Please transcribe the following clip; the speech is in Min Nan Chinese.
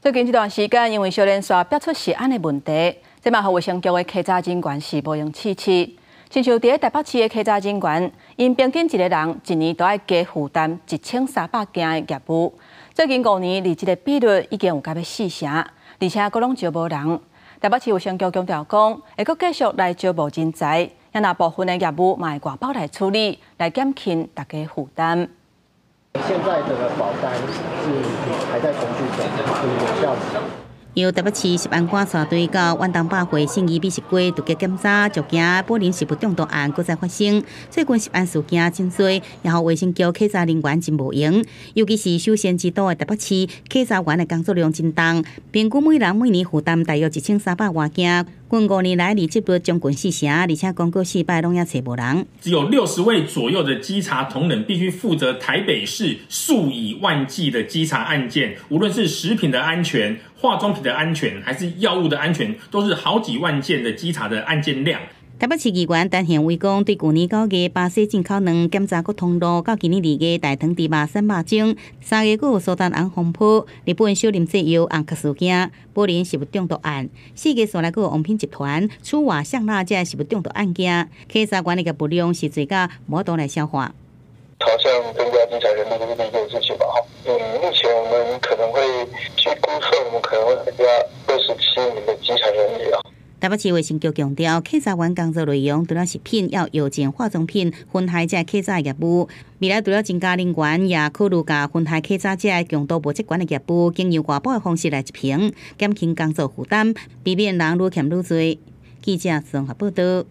最近這段時間，因為小連續爆出食安的問題，這嘛予衛生局的稽查人員是無閒試試。親像佇咧台北市的稽查人員，𪜶平均一个人一年都愛加負擔1300件的業務。最近5年，離這个比率已經有甲欲四成，而且閣攏招無人。台北市衛生局強調講，會閣繼續來招募人才，也若部分的業務嘛會外包來處理，來減輕大家負擔。現在的保單是還在程序中，就是有效期。由台北市食安館帶隊到遠東百貨信義美食街突擊檢查，就驚寶林食物中毒案閣再發生。最近食安事件真濟，也予衛生局稽查人員真無閒。尤其是休閒之都的台北市，稽查員的工作量真重，平均每人每年負擔大約1300外件。近5年來，離職率將近四成，而且公告四擺攏猶揣無人。只有60位左右的稽查同仁必須負責台北市數以萬計的稽查案件，無論是食品的安全、化妝品的安全，還是藥物的安全，都是好幾萬件的稽查的案件量。台北市議員陳憲威講，對舊年9月巴西進口卵檢查過通路，到今年2月大腸豬肉散肉鐘，3月閣有蘇丹紅風波，日本小林製藥紅殼事件，寶林食物中毒案，4月紲來閣有王品集團、楚華香辣這食物中毒案件，稽查員的業務量是濟甲無法度來消化。朝向增加稽查人力這是第一件事情吧？哈，目前我們可能會去估算，我們可能會增加27名的稽查人力啊。台北市衛生局強調，稽查員工作內容除了食品、還有藥證、化妝品、分害這稽查業務。未來除了增加人員，也考慮共分害稽查這強度無這懸的業務，經由外包的方式來執行，減輕工作負擔，避免人愈欠愈濟。記者綜合報道。